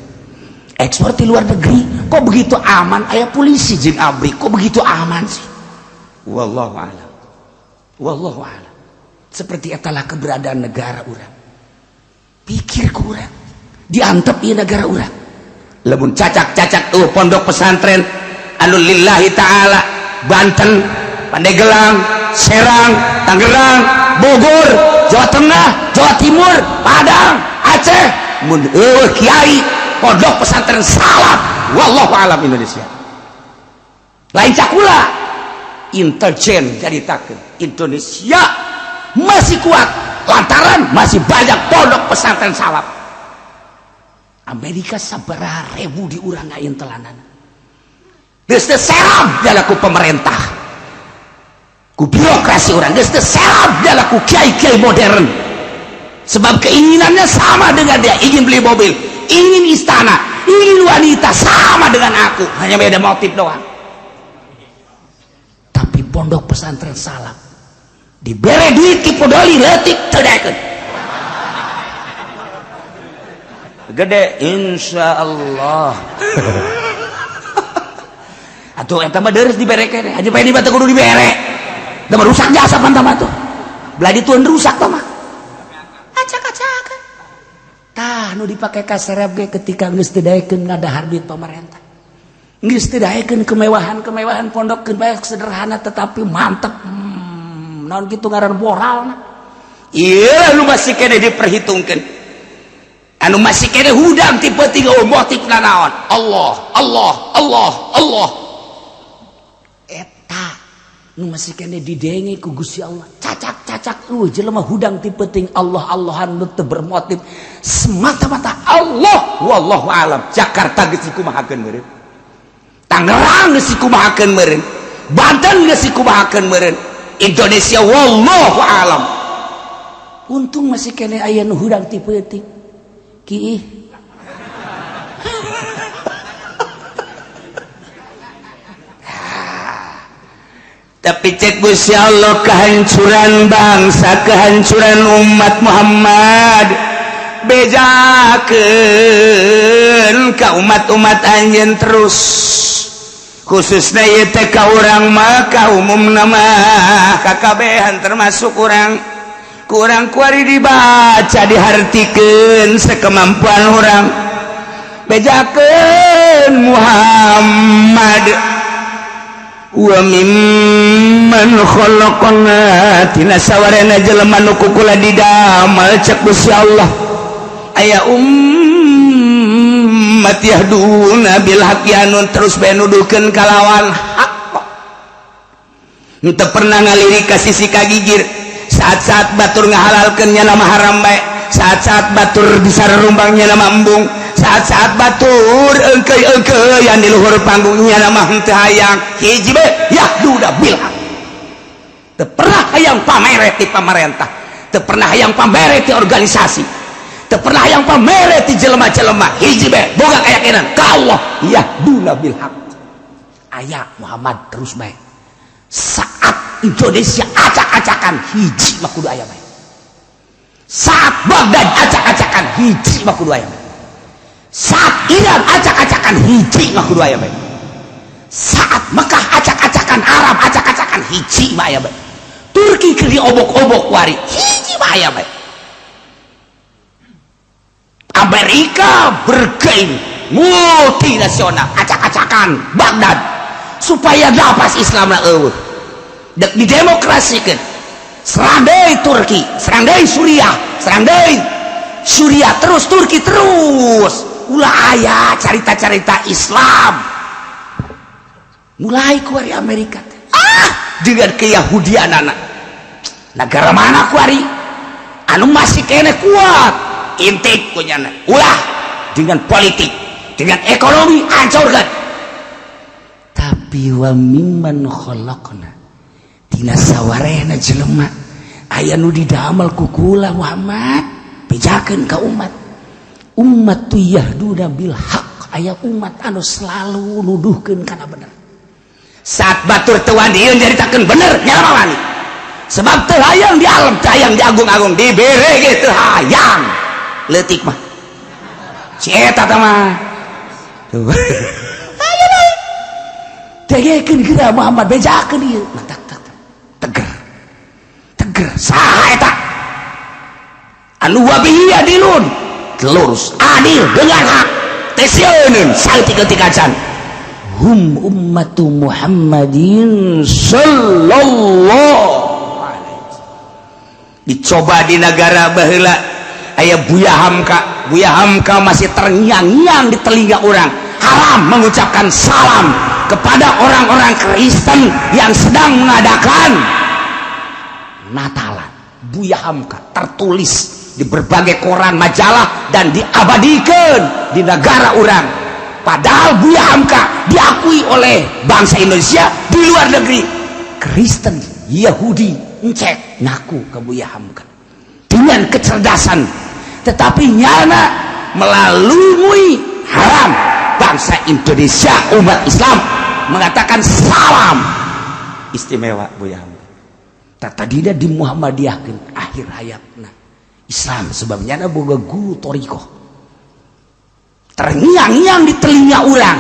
[SPEAKER 1] Ekspor di luar negeri kok begitu aman, aya polisi jeung ABRI, kok begitu aman sih? Wallahu a'lam, wallahu a'lam. Seperti etalah keberadaan negara urang. Pikir ku urang diantep ieu negara urang. Lamun cacak-cacak tuh pondok pesantren anu lillahi ta'ala, Banten, Pandeglang, Serang, Tangerang, Bogor, Jawa Tengah, Jawa Timur, Padang, Aceh, mun eueuh kiai pondok pesantren salaf, wallahu alam Indonesia lain cakula intelijen. Jadi takut Indonesia masih kuat lantaran masih banyak pondok pesantren salaf. Amerika sabaraha ribu di urang telanan. Geus teu serab ku pemerintah, ku birokrasi urang, geus teu serab ku kiai-kiai modern, sebab keinginannya sama dengan dia, ingin beli mobil, ingin istana, ingin wanita, sama dengan aku, hanya beda motif doang. Tapi pondok pesantren salaf dibere duit ki podoli leutik teu daekeun gede, insya Allah. Atuh eta mah deres dibere keneh aja, bae di batu kudu dibere da mah rusak jasa pan mah tuh belah dituan rusak tah mah acak-acakan. Tah, nu dipake kaserep ge ketika geus teu daekeun ngadahar duit pemerintah, geus teu daekeun kemewahan-kemewahan, pondok keun bae sederhana tetapi mantep. Naon kitu ngaran moralna? Ieu nu masih keneh diperhitungkeun. Anu masih kene hudang ti peuting, oh, motif naon? Allah, Allah, Allah, Allah. Eta nu masih kene didenge ku Gusti Allah. Cacak-cacak jelema hudang ti peuting Allah Allahan, nu teu bermotif semata-mata Allah. Wallahu alam. Jakarta geus dikumahakeun meureun, Tangerang geus dikumahakeun meureun, Banten geus dikumahakeun meureun, Indonesia wallahu alam. Untung masih kene aya nu hudang ti peuting ki. Tapi cek Gusti Allah, kehancuran bangsa, kehancuran umat Muhammad, bejakeun ka umat-umat anjeun terus, khususnya ieu teh ka urang mah, ka umumna mah kakabehan, termasuk urang. Kurang kuari dibaca, dihartikeun sekemampuan urang. Bejakeun Muhammad, wa mimman khalaqna, tina sawarena jelema nu ku kula didamel, cek Gusti Allah, aya ummat yahduna bil haqqi, anu terus bae nuduhkeun kalawan hak, henteu pernah ngalirik ka sisi kagigir. Saat-saat batur ngahalalkeun, nya nama haram bae. Saat-saat batur bisa rumbangnya, nama embung. Saat-saat batur engkei-engkeian di luhur panggungnya, nama henteu hayang. Hiji bae, yahduda bil haq. Teu pernah hayang pamere ti pamarentah, teu pernah hayang pamere ti organisasi, teu pernah hayang pamere ti jelema-jelema. Hiji bae, boga keyakinan ka Allah, yahduna bil haq. Aya Muhammad terus bae. Saat Indonesia acak-acakan, hiji mah kudu aya bae. Saat Baghdad acak-acakan, hiji mah kudu aya bae. Saat Iran acak-acakan, hiji mah kudu aya bae. Saat Mekah acak-acakan, Arab acak-acakan, hiji mah aya bae. Turki keur diobok-obok wari, hiji mah aya bae. Amerika bergeng multinasional acak-acakan Baghdad supaya napas Islam eueuh, dek didemokrasikan. Serang deui Turki, serang deui Suriah, serang deui Suriah terus, Turki terus, ulah aya carita-carita Islam. Mulai kuari Amerika teh dengan keyahudian anak negara mana kuari anu masih kene kuat, intip kunyana ulah dengan politik, dengan ekonomi hancurkan. Tapi wa mimman khalaqna, tina sawarehna jelema aya nu didamel ku kula Muhammad. Bejakeun ka umat, umat tu yahduna bil haq, aya umat anu selalu nuduhkeun kana bener. Saat batur teu wani nyaritakeun bener, nyala wani, sebab teu hayang di alam, teu hayang diagung-agung, dibere ge teu hayang. Leutik mah si eta teh mah tuh. Ayo bae dengekeun geura Muhammad, bejakeun ieu. Nah, tak tak tak. Teger teger saha eta anu wabihi adilun, lurus, adil dengan hak, teh sieun saeutik-eutik acan. Hum ummatu Muhammadin sallallahu alaihi wasallam. Dicoba di negara baheula aya Buya Hamka. Buya Hamka masih terngiang-ngiang di telinga orang. Haram mengucapkan salam kepada orang-orang Kristen yang sedang mengadakan Natalan. Buya Hamka tertulis di berbagai koran, majalah, dan diabadikan di negara orang. Padahal Buya Hamka diakui oleh bangsa Indonesia di luar negeri. Kristen, Yahudi, encek ngaku ke Buya Hamka dengan kecerdasan, tetapi nyana melalui haram bangsa Indonesia umat Islam mengatakan salam. Istimewa Buya Hamka. Tadina di Muhammadiyahkeun akhir hayatna Islam, sebabnya ada boga guru thoriqoh. Terngiang-ngiang di telinga orang.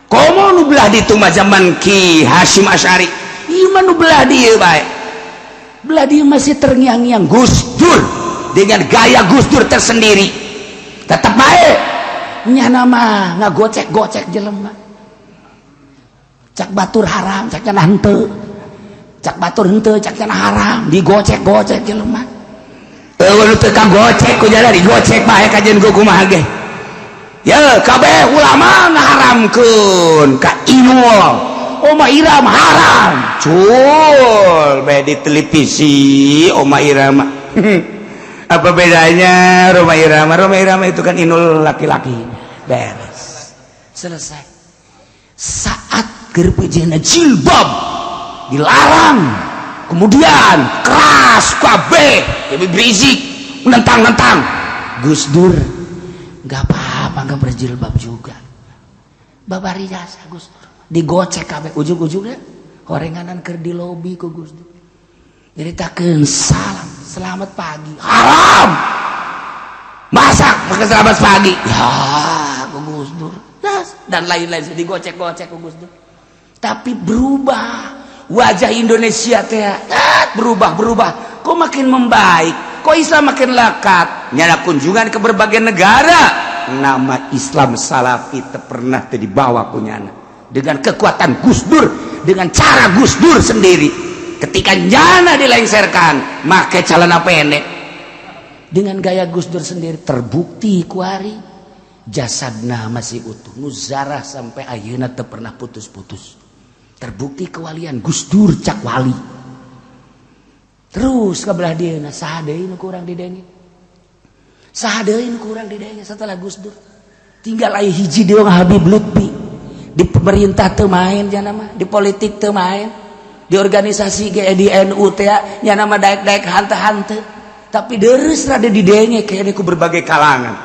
[SPEAKER 1] Komo nu belah ditu mah zaman Ki Hasyim Asy'ari, ieu mah nu belah dieu bae, belah dieu masih terngiang-ngiang Gus Dur dengan gaya Gus Dur tersendiri. Tetap bae nyana mah ngagocek-gocek jelema. Cak batur haram, cak cenah henteu, cak batur henteu, cak cenah haram, digocek-gocek jelema. Eueuh. Teu kagocek ku jalan, digocek bae kajian ku kumaha ge. Ya, kabeh ulama ngaharamkeun ka Inul. Oma Irama haram. Cul, bae di televisi Oma Irama. Apa bedanya Roma Irama? Roma Irama itu kan Inul laki-laki. Beres. Selesai. Saat keur jilbab dilarang, kemudian keras kabeh, lebih berisik, menentang-nentang. Gus Dur nggak apa-apa, nggak berjilbab juga. Babari jasa Gus Dur. Digocek kabeh, ujung-ujungnya horenganan keur di lobi ku Gus Dur. Nyeritakeun salam, selamat pagi. Haram. Masak pakai selamat pagi. Ya, ku Gus Dur. Dan lain-lain, digocek-gocek ku Gus Dur. Tapi berubah wajah Indonesia teh, berubah, berubah. Kok makin membaik, kok Islam makin lekat. Nyala kunjungan ke berbagai negara, nama Islam Salafi pernah dibawa kunyana dengan kekuatan Gus Dur, dengan cara Gus Dur sendiri. Ketika nyana dilengserkan make celana pendek dengan gaya Gus Dur sendiri, terbukti kuari jasadna masih utuh, nuzarah sampai ayeuna teu pernah putus-putus. Terbukti kewalian Gus Dur, cak wali. Terus ke belah dia, nah, saha deui nu kurang didenge? Saha deui nu kurang didenge setelah Gus Dur? Tinggal aya hiji deui, Habib Lutfi. Di pemerintah teu main jana mah, di politik teu main, di organisasi ge, di NU teh nya nama daek-daek hante-hante, tapi deres rada didenge kayaknya ku berbagai kalangan.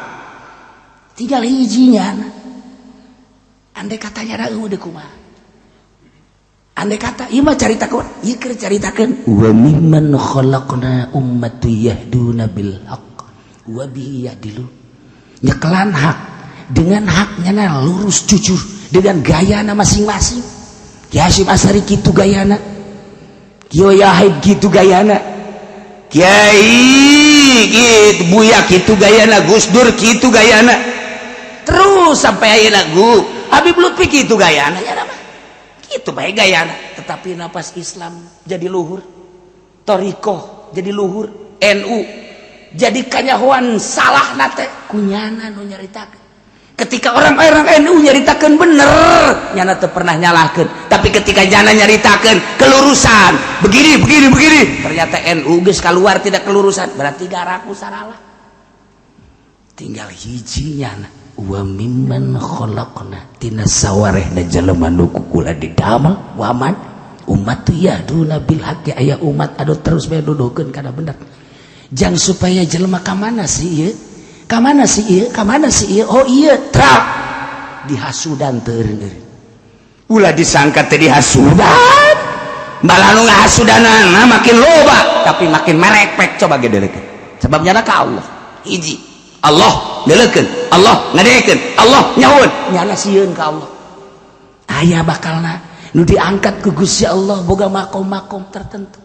[SPEAKER 1] Tinggal hijinya. Andai katanya ada udah kumaha? Andai kata ieu mah caritakeun, ieu keur caritakeun wa mimman khalaqna ummatu yahduna bil haqq wa bihi ya'dilun. Nyekelan hak dengan haknya na lurus jujur dengan gayana masing-masing. Ki Hasyim Asy'ari kitu gayana, Kiai Yahid kitu gayana, Kiai gitu, Buya kitu gayana, Gus Dur kitu gayana, terus sampai ayeuna gu Habib Lutfi kitu gayana, ya nama kitu bae gayana. Tetapi napas Islam jadi luhur, thoriqoh jadi luhur, NU jadi kanyahoan salah nate kunyana nu nyaritakeun. Ketika orang-orang NU nyaritakeun bener, nyana teu pernah nyalahkeun. Tapi ketika nyana nyaritakeun kelurusan begini, begini, begini, ternyata NU geus keluar tidak kelurusan, berarti garaku salah. Tinggal hiji nyana, wa mimman khalaqna, tina sawarehna jelema nu ku kula didamel waman umat yahduna bil haqqi, aya umat anu terus bae nuduhkeun kana bener, jang supaya jelema ka mana sih ieu, ka mana sih ieu, ka mana sih ieu, oh iya, trak dihasudan teu eureun. Ulah disangka teh dihasudan, malah nu ngahasudanana makin loba, tapi makin merekpek. Coba ge deulekeun, sebab nyana ka Allah hiji, Allah deulekeun, Allah ngadekeun, Allah nyaun, nyana sieun ka Allah. Aya bakalna nu diangkat ku Gusti Allah boga makom-makom tertentu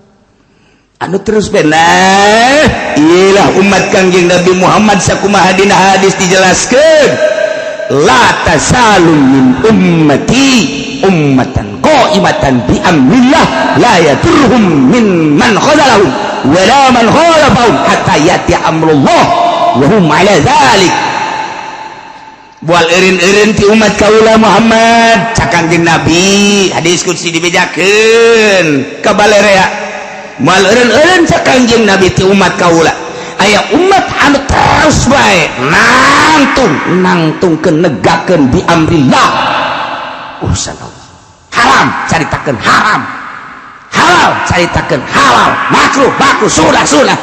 [SPEAKER 1] anu terus benar. Iyalah umat Kangjeng Nabi Muhammad, sakumaha dina hadis dijelaskeun, la tazalu min ummati ummatan qa'imatan bi amrillah la yadurruhum min man khazalahum wa la man khalafahum hatta yati amrullah wa hum ala dzalik. Bual eureun-eureun ti umat kaula Muhammad, cak Kangjeng Nabi, hadis qudsi dibejakeun ka balerea. Moal eureun-eureun, cak Kangjeng Nabi, ti umat kaula aya umat anu terus bae nangtung nangtungkeun, negakeun bi amrillah, urusan Allah. Haram caritakeun haram, halal caritakeun halal, makruh makruh, sudah sudah,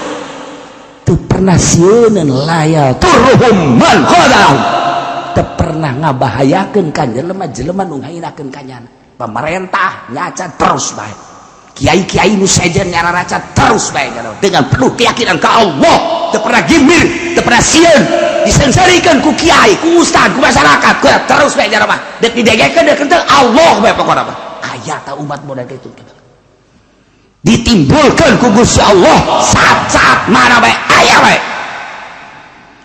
[SPEAKER 1] teu pernah sieun. La yadurruhum man khadalahum, teu pernah ngabahayakeun ka jelema-jelema nu ngahinakeun ka nyana. Pemerintah nyaca terus bae, kiai-kiai nu sejen nyararaca terus bae, dengan penuh keyakinan ke Allah, teu pernah gimir, teu pernah sieun disengsarikeun ku kiai, ku ustad, ku masyarakat, ku terus bae mah dek didegekeun dek kentel, Allah bae pokona mah. Aya ta umat model kitu ditimbulkan ku Gusti Allah saat-saat mana bae, aya bae.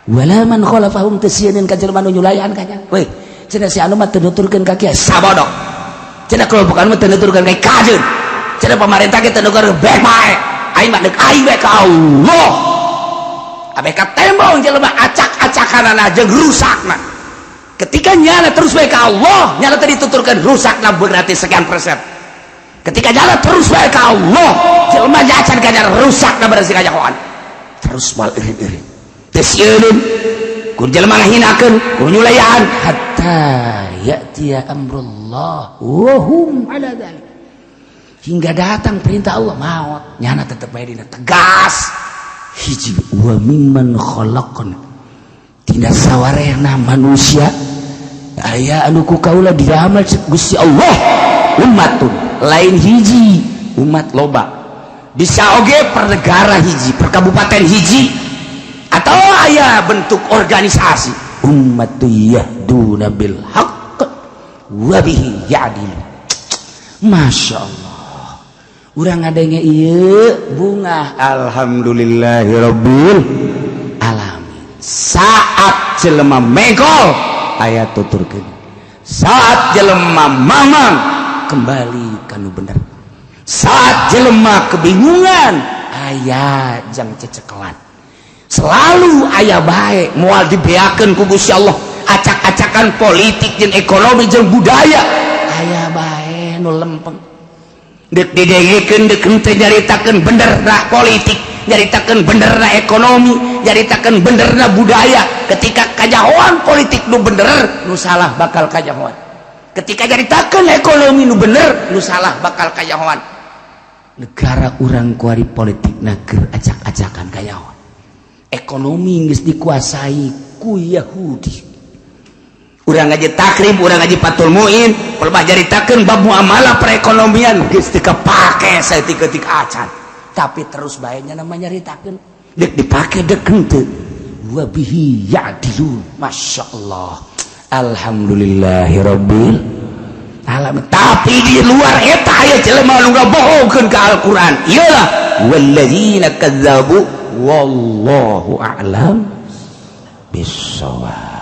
[SPEAKER 1] Wala man khalafahum, teu sieun ka jelema nu nyulayan ka nya. Weh, cenah si anu mah teu nuturkeun ka kiai, sabodok. Cenah kelompok anu mah teu nuturkeun ka kajeun, cenah pamarentah ge teu nuturkeun, bae bae. Aing mah deuk aing bae ka Allah. Abeh ka tembong jelema acak-acakanana jeung rusakna. Ketika nyana terus bae ka Allah, nyana tadi tuturkan rusakna berarti sekian persen. Ketika nyana terus bae ka Allah, jelema acan kanyar rusakna berarti kanyahoan. Terus mal irin-irin. Teu sieun ku jelema ngahinakeun, ku nyulayaan hatta ya'tiya amrullah wa hum ala dzalik. Hingga datang perintah Allah, maut nyana tetep bae dina tegas. Hiji, wa mimman khalaqna, tina sawarehna manusia aya anu ku kaula didamel Gusti Allah ummatun, lain hiji umat, loba. Bisa oge per negara hiji, per kabupaten hiji, atau aya bentuk organisasi. Ummatu yahduna bil haqq wa bihi ya'dilu. Masya Allah, urang ngadenge ieu bunga, alhamdulillahirabbil alamin. Saat jelema megol aya tuturkeun, saat jelema mamang kembali kanu bener, saat jelema kebingungan aya jang cecekelan. Selalu aya baik, moal dibeakeun ku Gusti Allah. Acak-acakan politik jeung ekonomi jeung budaya, aya bae nu lempeng. Dek didengekeun dek henteu, nyaritakeun bener na politik, nyaritakeun bener na ekonomi, nyaritakeun bener na budaya. Ketika kajahoan politik nu bener, nu salah bakal kajahoan. Ketika nyaritakeun ekonomi nu bener, nu salah bakal kajahoan. Negara urang kuari politik keur acak-acakan, kajahoan. Ekonomi geus dikuasai ku Yahudi. Urang ngaji Takrib, urang ngaji Fathul Muin, kalau nyaritakeun bab muamalah perekonomian geus teu kapake saeutik-eutik acan, tapi terus bae nya namanya nyaritakeun, dek dipake dek henteu. Wa bihi ya'dilun. Masya Allah, alhamdulillahirabbil alamin. Tapi di luar eta aya jelema nu ngabohongkeun ka Al-Qur'an. Iyalah, walladzina kadzabu wallahu a'lam bissawab.